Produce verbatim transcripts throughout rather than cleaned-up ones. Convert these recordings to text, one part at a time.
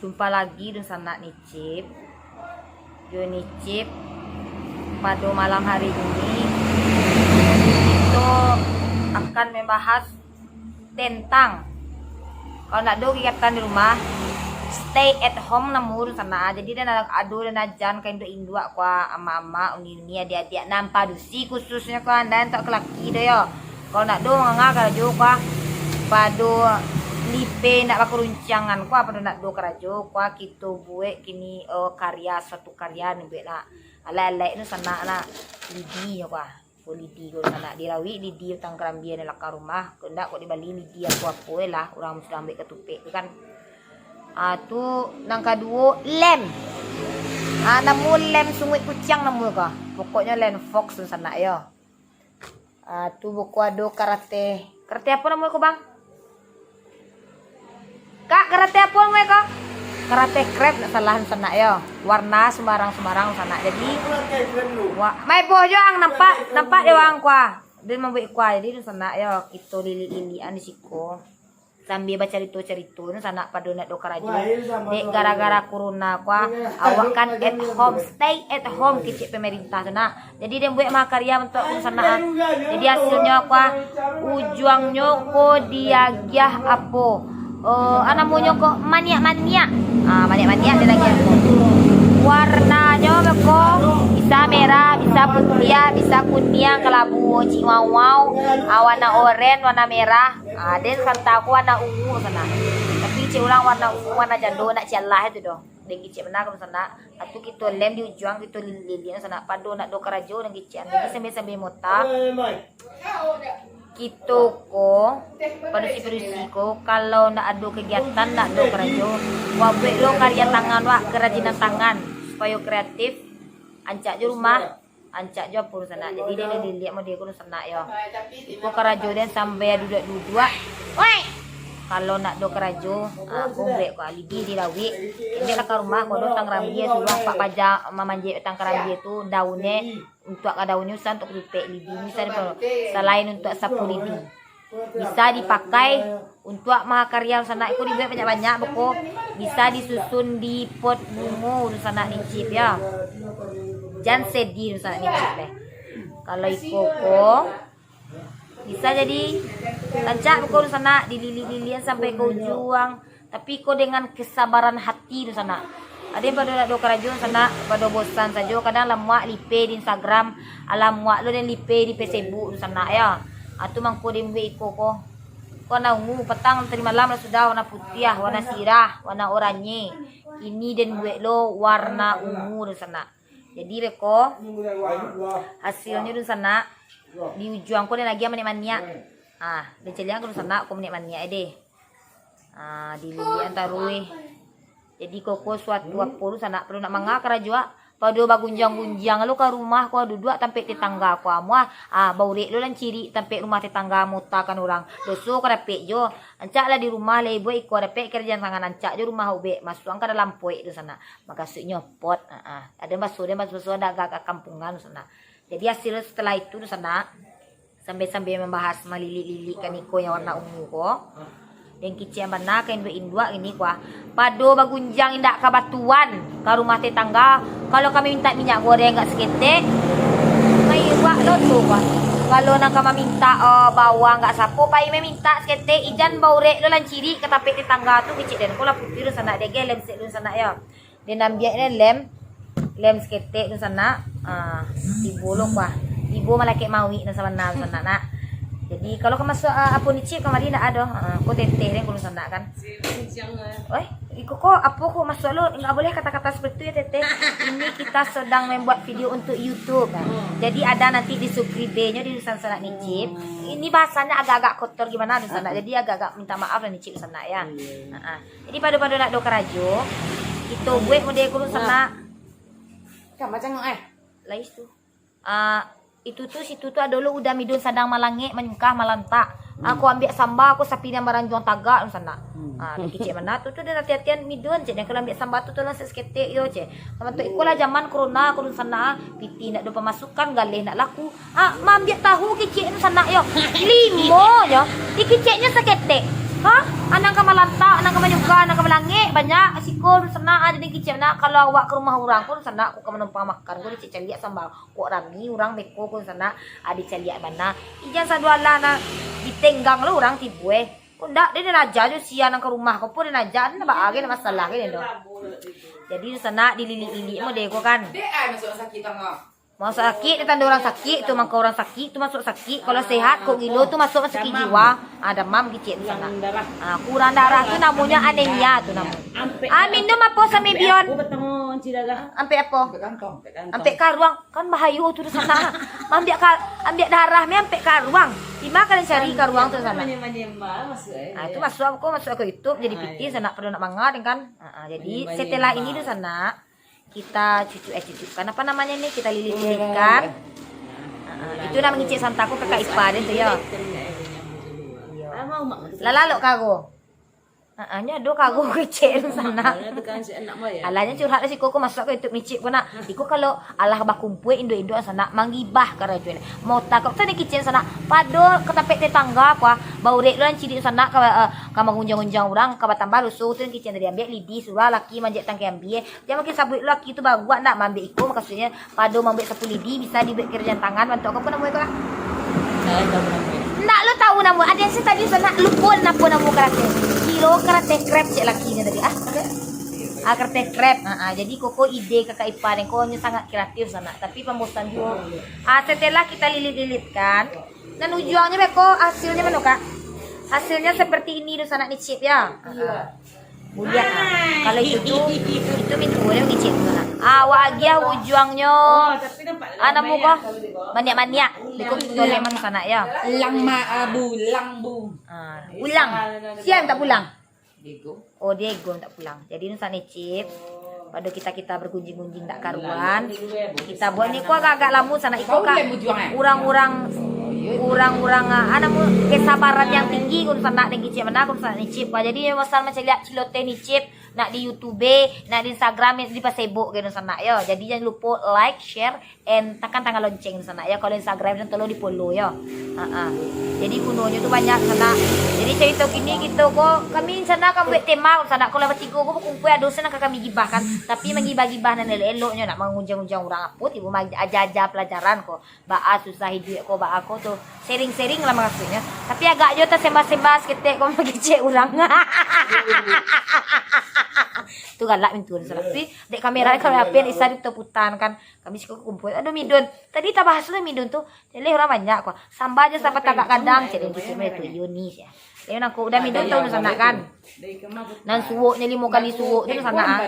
Jumpa lagi dunsanak Nicip. Jo Nicip pado malam hari ini, kito akan membahas tentang, kalau ndak ado kegiatan di rumah, stay at home namo dunsanak. Jadi den ado den ajan ka induak-induak ko, amak-amak, uni-uni, adiak-adiak nan padusi, khususnyo ko, ndak untuak laki-laki doh yo. Kalau ndak ado manga karajo ko, pado lipe ndak bakaruncangan ko, pado ndak ado karajo ko, kito buek kini, eh, karya, suatu karya ni buek nak. Alaik-alaik tu sanak nak, lidi nyo ko. Ko lidi ko sanak, dirawik lidi batang karambia di lakang rumah. Ko ndak, ko dibali lidi apo-apo lah, urang sudah ambiak katupek tu kan. Ah, tu nan kaduo, lem. Ah, namo lem sunguik kuciang namo ko. Pokoknyo lem fox tu sanak yo. Ah, tu buku ado karate. Karate apo namo ko, Bang? Kak, karate apo namo ko? Karate krep, ndak salah sanak yo. Warna sumbarang-sumbarang sanak. Jadi, wa-, mai boh jo ang nampak, nampak jo ang ko. Dia mambuek ko. Jadi sanak yo, kito lilik-lilikan di siko. Sambia bacarito-carito tu sanak, pado ndak ado karajo. Dek gara-gara corona ko, awak kan at home, stay at home kecek pemerintah tu nak. Jadi den buek mahakarya untuak tu sanak. Jadi hasilnyo ko, ujuangnyo ko diagiah apo? Eh, ah, namonyo ko maniak-maniak. Ah, maniak-maniak den agiah ko. Warnanyo beko, bisa merah, bisa putiah, bisa kuniang, kalabu, cik wawau, ah, warna oren, warna merah. Ah, den santa ko warna ungu sanak. Tapi kecek urang warna ungu, warna jando, ndak cialah itu doh. Den kecek bana ko sanak. Atu kito lem di ujuang, kito lilik sanak. Pado ndak ado karajo den kecek. Jadi sambia-sambia mota. Kito ko, padusi-padusi ko, kalau ndak ado kegiatan, ndak ado karajo, wak buek lo karya tangan wak, kerajinan tangan, supayo kreatif, ancak jo rumah. Ancak jo apo dunsanak. Jadi den lilik model ko dunsanak yo. Iko karajo den sambia duduak-duduak. Woi. Kalau ndak ado karajo, ah, ko buek ko lidi dirawik. Ambiak lah ka rumah, ko ado batang karambia, suruah pak paja mamanjek batang karambia tu, daunnyo, untuak ka daunnyo usah untuak katupek, lidi ni usah dipakai. Salain untuak sapu lidi. Bisa dipakai untuak mahakarya sanak, iko dibuek banyak-banyak beko, bisa disusun di pot bungo dunsanak Nicip yo. Jan sedih dunsanak Nicip deh. Kalau iko ko bisa jadi rancak beko dunsanak, dililik-lilikan sampai ka ujuang. Tapi ko dengan kesabaran hati dunsanak. Ado pado ndak ado karajo sanak, pado bosan sajo, kadang lah muak lipe di Instagram, alah muak lo den lipe di Facebook dunsanak yo. Ah, tu mangko den buek iko ko. Ko warna ungu, patang tadi malam lah sudah warna putiah, warna sirah, warna oranye. Kini den buek lo warna ungu dunsanak. Jadi beko hasilnyo dunsanak, di ujuang ko den agiah maniak-maniak. Ah, den caliak ko dunsanak ko maniak-maniak deh. Ah, dililikan taruih. Jadi koko suatu apo tu sanak, pado ndak manga karajo wak. Pado bagunjiang-gunjiang lo ka rumah ko, duduak tampek tetangga ko amuah. Ah, baurek lo lancirik tampek rumah tetangga, motakan urang. Doso ka dapek jo. Ancak lah di rumah lai buek iko, dapek karajo tangan, ancak jo rumah ubek, masuakan ka dalam poek tu sanak. Makasuiknyo pot. Ah, ah. Ado baso, ado baso, baso ado agak-agak kampungan tu sanak. Jadi hasil setelah itu tu sanak, sambia-sambia mambahas, malilik-lilikkan iko yang warna ungu ko. Den kicik bana ka induak-induak ini ko. Pado bagunjiang indak ka batuan ka rumah tetangga. Kalau kami minta minyak goreng agak saketek, mairuak lo tu ko. Kalau nan ka maminta, eh, bawang agak sapo, pai maminta saketek, ijan baurek lo lancirik ka tampek tetangga tu, kicik den ko lah putih tu sanak, dege lem sek dun sanak yo. Den ambiak ni lem, lem saketek tu sanak. Ah, tibo lo kuah. Tibo malakek mawik tu sabana tu sanak nak. Jadi kalau ka masuak, ah, apo Nicip kamari ndak ado. Ah, ko teteh den ko sanak kan. Oi, iko ko apo ko masuak lo, nggak boleh kata-kata seperti itu ya teteh. Ini kita sedang membuat video untuk YouTube kan. Jadi ada nanti di subscribe-nyo di sanak Nicip. Ini bahasanya agak-agak kotor gimana tu sanak. Jadi agak-agak minta maaf lah Nicip sanak ya. Ah, ah. Jadi pado-pado ndak ado karajo, kito buek model ko sanak. Kan macam eh. Lais tu. Ah, itu tu, situ tu ado lo uda midun sadang malangek, manyungkah, malantak. Ah, ko ambiak samba, ko sapi nan baranjuang tagak tu sanak. Ah, kicik bana tu, tu den hati-hatian midun, cek den. Kalau ambiak samba tu, tolong saketek yo, cek. Samba tu, iko lah zaman corona ko tu sanak. Pitih ndak ado pamasukan, galeh ndak laku. Ah, maambiak tahu kicik tu sanak yo. Limo nyo. Dikiciknyo saketek. Ha? Anang ka malantak, anang ka manyungkah, anang ka malangek. Banyak siko dunsanak, ado nan kicek bana, kalau awak ka rumah urang ko dunsanak, ko ka manumpang makan, ko dicek caliak sambal, kok rami urang beko ko dunsanak, ado caliak bana. Ijan sado alah nah, ditenggang lo urang tibo eh. Ko ndak, den aja jo sia nan ka rumah ko, po den aja, ndak baa ge, ndak masalah ge den tu. Jadi dunsanak dililik-lilik model ko kan. Dek ai masuk sakik tangah. Masuk sakik, tando urang sakik tu, mangko urang sakik tu masuk sakik. Kalau sehat, kok gilo tu masuk, masuk sakik jiwa. Ah, damam kicek tu sanak. Ah, kurang darah tu namonyo anemia tu namonyo. Ah, minum apo Sanbebion? Ampek apo? Ampek karuang. Kan bahayo tu sanak. Ambiak ka-, ambiak darah me ampek karuang. Dima kalian cari karuang tu sanak? Ah, itu masuk ko, masuk ke YouTube, jadi pitih sanak, pado nak manga kan. Ah, ah, jadi setelah ini tu sanak, kita cucuk, eh, cucukkan, apa namanya ni, kita lilit-lilitkan. Ah, itu nak mangicik santa ko kakak ipa den tu, yo. Lah lalok kago. Ah, nyo ado kago kicek sanak. Alah nyo curhat lah siko ko masuk ke YouTube micik ko nak. Iko kalau alah bakumpul indo-indo sanak, manggibah karajo ni. Mau takok tu ni kicek sanak. Pado ke tampek tetangga ko, baurek lo nan cilik sanak ka, eh, ka mangunjang-unjang urang, ka batambah rusuh tu ni kicek tadi ambiak lidi surah laki manjek tangkai ambiak. Jan makin sabuik lo laki tu baruak ndak maambiak iko, makasuiknyo pado maambiak sapu lidi bisa dibuek karajo tangan, bantuak apo namo iko lah? Ndak lo tahu namo. Ado yang se tadi sanak lupo napo namo karate. Kiro karate krep cek laki nyo tadi. Ah, karate krep. Ah, ah, jadi koko ide kakak ipa den ko nyo sangat kreatif sanak, tapi pambosan juo. Ah, setelah kita lilit-lilitkan, nan ujuangnyo beko hasilnyo mano, Kak? Hasilnyo seperti ini dunsanak ni, Cip, ya. Ah, ah. Buliah, ah. Kalau itu tu, itu mintuo den mangicik tu sanak. Ah, awak agiah ujuangnyo. Ah, namo ko? Maniak-maniak. Beko kito lem sanak, ya. Lang ma-, ah, bu, lang bu. Ah, ulang. Sia mintak pulang? Oh, Diego mintak pulang. Jadi, dunsanak ni, Cip, pado kita-kita bagunjing-gunjing ndak karuan. Kita buek ni ko agak-agak lamo sanak, iko ka urang-urang, urang-urang, ah, namo, kesabaran yang tinggi ko dunsanak ni, Cip, bana ko dunsanak ni, Cip. Jadi, pasal mancaliak ciloteh ni, Cip, nak di YouTube, nak di Instagram, di Facebook ko dunsanak, yo. Jadi, jan lupo like, share, and takan tanda lonceng sanak, yo. Kalau Instagram tu tolong di-follow, yo. Ha, ha. Jadi gunonyo tu banyak sanak. Jadi carito kini kito ko, kami sanak ka buek tema sanak. Kalau batigo ko bakumpul ado se nan ka kami gibahkan. Tapi manggibah-gibah nan elok-eloknyo, nak mangunjang-unjang urang apo, tibo ma-, aja-aja pelajaran ko. Baa susah iduik ko, baa ko tu. Sharing-sharing lah makasuiknyo. Tapi agak juo tasembah-sembah saketek ko mangicik urang. Tu galak mintuo sanak. Tapi dek kamera, kamera H P nan isa ditaputan kan. Kami siko kumpul. Aduh, midon. Tadi tabahas tu midon tu. Jaleh urang banyak ko. Samba jo samba tagak gadang, cek den kicik tu. Iyo ni, sia. Iyo nangko udah midon tahu dunsanak kan. Nan suoknyo limo kali suok tu dunsanak, ah.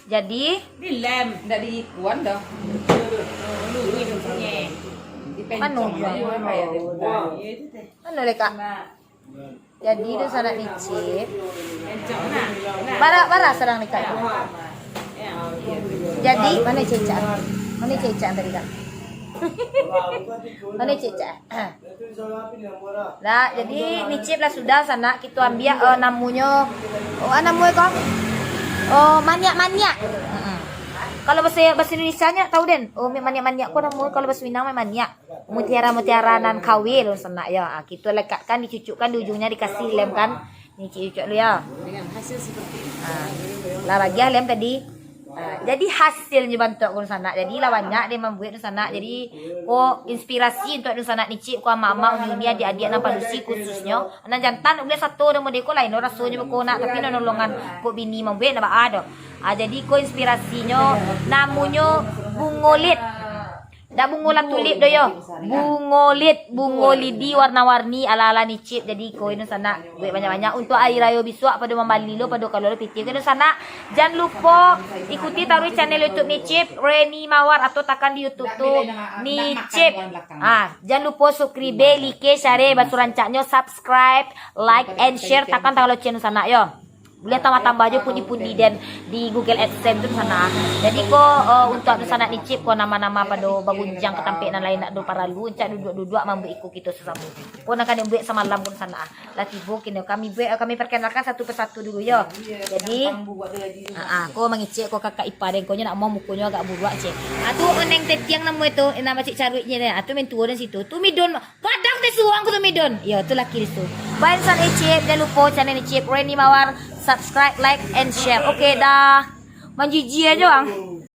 Jadi, dilem. Ndak diikuan dah. Mano? Mano leka? Jadi, dunsanak ni, Cip. Bara, bara sadang nikah. Jadi, mano cecak? Mano cecak tadi, Kak? Mano cecak? Nah, jadi ni, Cip, lah sudah sanak, kito ambiak, eh, namonyo, oh, ah, namo ko? Oh, maniak-maniak. Mm-mm. Kalau bahasa, bahasa Indonesianyo tahu den? Oh, maniak-maniak ko namo, kalau bahasa Minang maniak. Mutiara-mutiara nan kawin sanak, yo. Ah, kito lekatkan, dicucukkan di ujungnyo, dikasih lem kan. Ni cucuk lu, yo. Dengan hasil seperti ini. Ah, lah bagiah lem tadi. Ah, jadi hasilnyo bantuak ko sanak. Jadi lah banyak den mambuek sanak. Jadi ko inspirasi untuak dunsanak ni, Cip, ko amak-amak, uni-uni, adiak-adiak nan padusi khususnyo. Nan jantan buliah sato den model ko lain lo rasonyo beko nak, tapi nan nolongan ko bini mambuek ndak baa doh. Ah, jadi ko inspirasinyo namonyo bungo lit. Dak bungo lah tulip doh yo. Bungo lit, bungo lidi warna-warni ala-ala ni, Cip. Jadi ko dunsanak buek banyak-banyak untuak ari rayo bisuak pado mambali lo, pado kaluar lo pitih ko dunsanak. Jan lupo ikuti taruih channel YouTube ni, Cip, Reni Mawar, atau takan di YouTube tu ni, Cip. Ah, jan lupo subscribe, like, share, baso rancaknyo, subscribe, like, and share, takan tanda lonceng dunsanak yo. Buliah tambah-tambah jo pundi-pundi den di Google AdSense tu sanak. Jadi ko, eh, untuak dunsanak ni, Cip, ko nama-nama pado bagunjiang ka tampek nan lain, ndak do paralu, rancak duduak-duduak mambuek iko kito sasamo. Ko nan ka den buek samalam ko sanak. Lah tibo kini kami buek, kami perkenalkan satu persatu dulu yo. Jadi, ah, ah, ko mangicik ko kakak ipa den ko nyo nak mau mukonyo agak buruak, Cik. Ah, tu oneng tetiang namo itu, nama cik caruiknyo ni. Ah, tu mintuo den situ. Tu midon Padang teh suang ko tu midon. Yo, tu laki di situ. Bae sanak ni, Cip, jan lupo channel ni, Cip, Reni Mawar, subscribe, like, and share. Oke, dah. Manjijik aja, Bang.